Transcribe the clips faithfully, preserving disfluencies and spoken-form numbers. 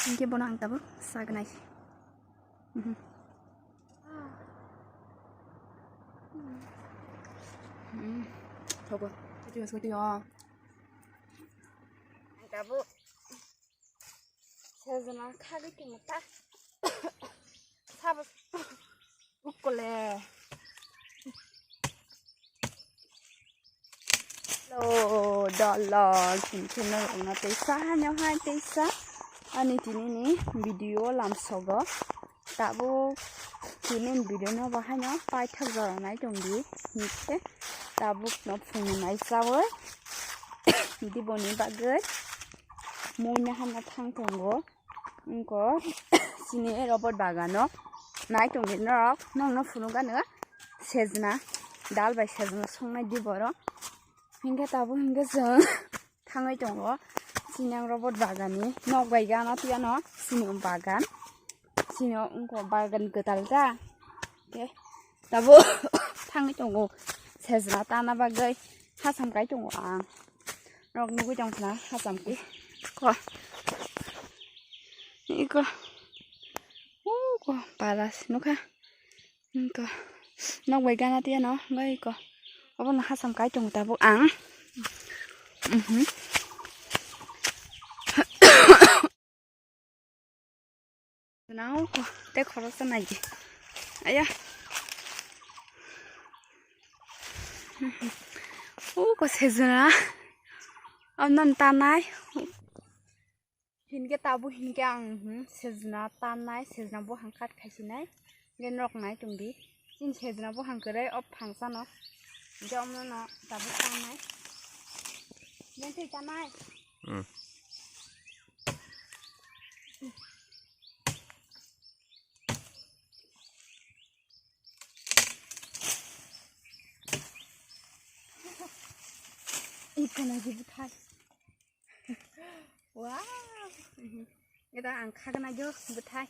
Hingke bono ang tabuk sagnai. Mhm. Mm. Thogo. Tio, tio. Ang tabuk sejna khagwi tongmo ta. Sabo ukole. Hello, dolo, kinthino rokno teisa, hanyo hai teisa. Ani tini ni video lamsogo. Tabuk tini video no bo haino paithak jora nai tongdi. Hinkhe tabuk no phungnai chawi. Diboni bagwi muina hano thang tongo. Wngkha chini robot bagano nai tongdi norok, nokno phunukgano sejna, dal bai sejna songnai di borok. Hinkhe tabuk hinkhe chwng thangwi tongo chini ang robot bagani nok bai gana tiyano chini bagan, chini wngkha bagan kwtal ta. Khe tabuk thangwi tongo sejna tana bagwi hasam kai tongo ang. Norok nugwi tong khna hacham khe. Ko. Iko. Uko palas nukha. Iko. Nok bai gana tiya no, bai ko. Obo no hacham kai tongo tabuk ang. Mhm. Nao ko, te khoroksa naidi. Aya. Uko sejna. Amnan tanai. Hinkhe tabuk hinkhe ang, hmm, sejna tanai, sejna buphang kat khaisinai. Hinkhe norok nai tongdi. Chini sejna buphang kwrwi o phangsano. Hinkhe omono tabuk tanai. Hinkhe tanai. Hmm. Iko na jibu thai. Wow. Ito ang khagna jo bwthai.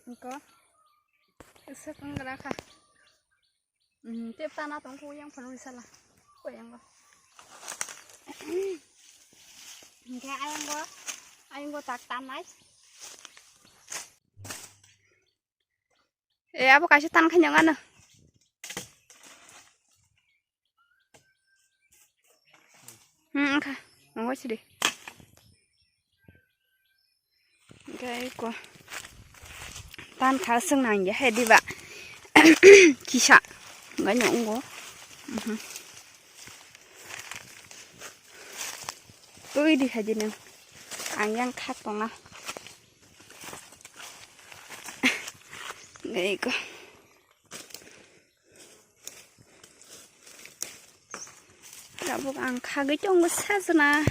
Iko. Isa kang raka. Hmm, tep tana tong ko yang phano risala. Ko yang go. Hingke ayang go, ayang go tak tanai. Eh, abo kaisa tan khainyo ngano. Hmm, wngkha. Wngkha sidi. Hingke ko tan kha swngnang ya he diba. Kisa. Wngkha nyo wngkha. Mhm. Twi di kha di nang. Ang yang khak tongna. Hingke ko. Tabuk ang khagwi tongo sejna.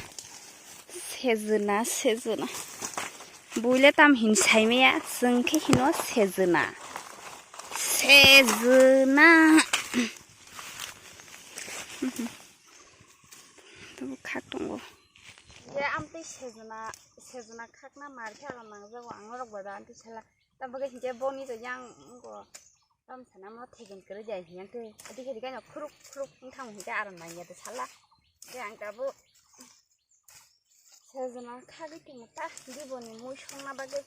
Sejna, sejna. Buile tam hin saimaya, chwng khe hino sejna. Sejna. Tabuk khak tongo. Ye amtwi sejna, sejna khakna mar khe aro nangjago ang norok bai ba amtwi sela. Tabuk hinkhe boni to yang go. Tam sana mo thegen kere jai hiyan te. Adi khe dikai no khuruk khuruk wngthang hinkhe aram nangya de sala. Te ang tabuk sejna khagwi tongmo ta diboni mui songna bagwi.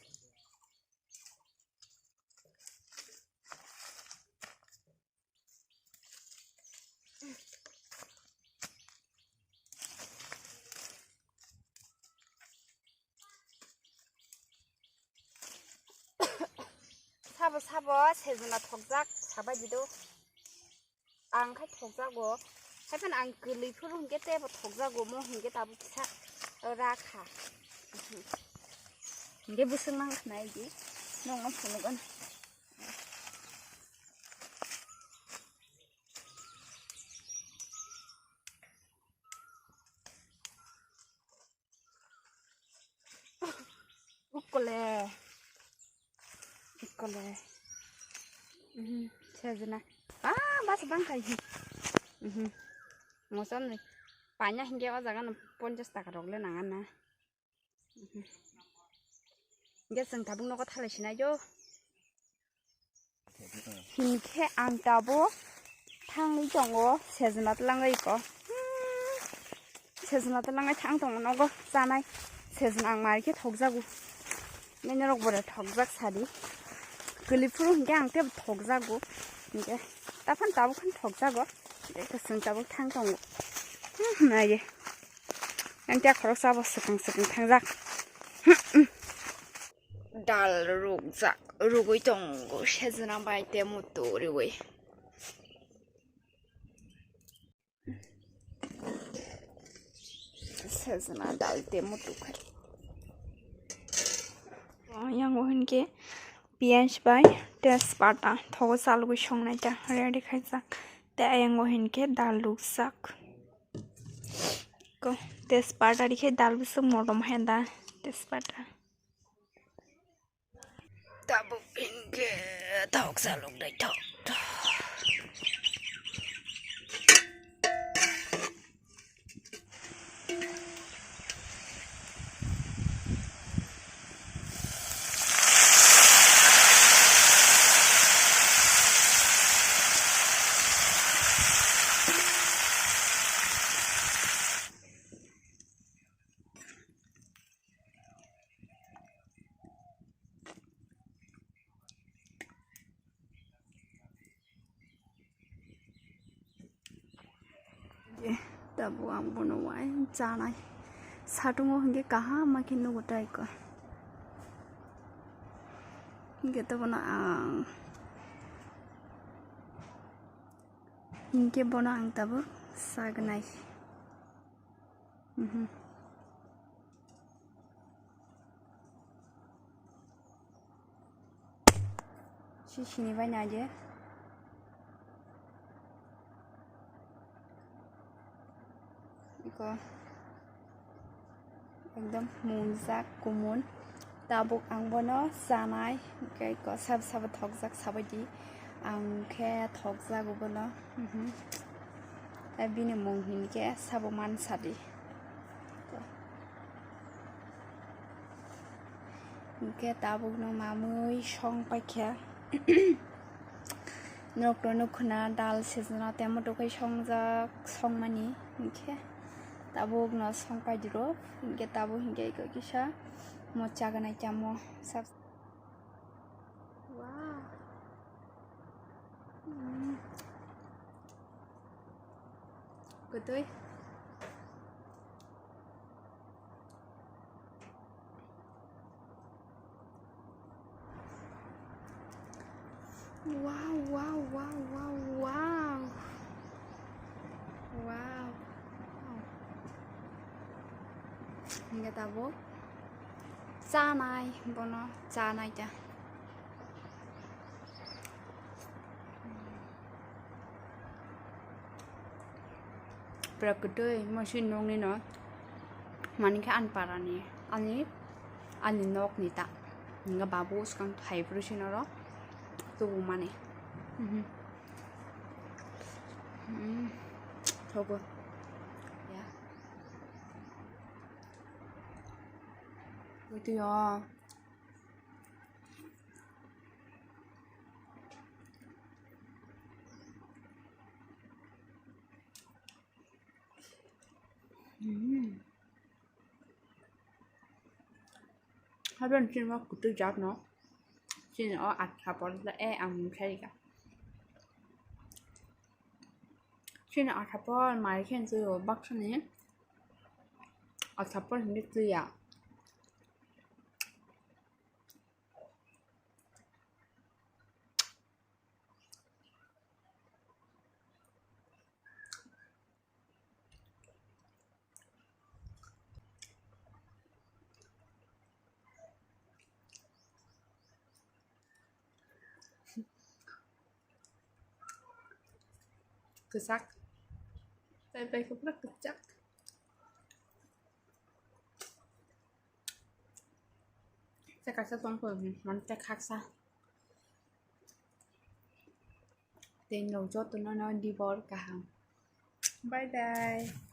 Sabo sabo sejna thokjak sabai dido. Ang khai thokjago. Haiphano ang kwlwi phuru hinkhe teibo thokjago mo hinkhe tabuk kisa rakha. Hinkhe bwswk nang khnai di. Nongno phunukgwno. Ukole. Ukole. Mhm, sejna. Ah, bas bang khai. Mhm. Mosam ni. Panya hinge o jaga no ponchas taka rok le nang ana. Mhm. Hingke chwng tabuk nogo thalai sinai o. Hinkhe ang tabuk thangwi tongo, sejna twlangwi ko. Hmm, sejna twlangwi thang tongo nogo chanai. Sejna ang mai khe thokjago. Nini rok bore thokjak sadi. Kwlwi phuru hinkhe ang tebo thokjago. Hinkhe taphano tabuk phano thokjago. Hinkhe chwng tabuk thang tongo. Hmm, naye. Ang khe khoroksa bo swkang swkang thangjak. Dal rukjak, rugwi tongo, sejna bai tei muitu riwi. Sejna dal tei muitu khai. Yang o hinkhe piyaj bai tejpata thogo chalogwi songnai ta ready khaijak. Tei ayang o hinkhe dal rukjak. Ko tejpata rikhe dal bwswk motom hai da tejpata. Tabuk hinkhe thok salok dai thok thok. Tabuk ang bono uaing chanai. Satungo hinkhe kaham ma khe nugo tai ko. Hinkhe to bono ang hinkhe bono ang tabuk sagnai. Mhm. Si sini bai na je. Iko ekdom mungjak kumun. Tabuk ang bono chanai, hingke iko sab sabo thokjak sabaidi. Ang khe thokjago bono. Mhm. Tei bini mung hinkhe sabo mansadi. Hinkhe tabukno mamwi song paikha. Norokno nukho na dal sejna tei muitu khai songjak songmani hinkhe tabukno song paidiro hinkhe tabuk hinkhe iko kisa mo chaganai chamo sab. Wow. Mm. Kwtwi. Wow, wow, wow, wow, wow. Wow. Hingke tabuk chanai, bono chanai ta. Pura kwtwi masi nokni no, mani khe ani parani, ani, ani nokni ta. Hingke babu swkang thai phuru sini oro tubumani. Mhm. Mm, thogo. Ya. Kwtwi o. Mm. Habang chini o kwtwi jak no. Chini o atha por le e ang mung khlai rika. Chini atha por mai khe twi o baksa ni. Atha por hinwi twi ya. Kwchak. Tai bai khe pura kwchak. Tei kaisa tongkha, mane tei khaksa. Tei nok jotono no dibor kaham. Bye bye.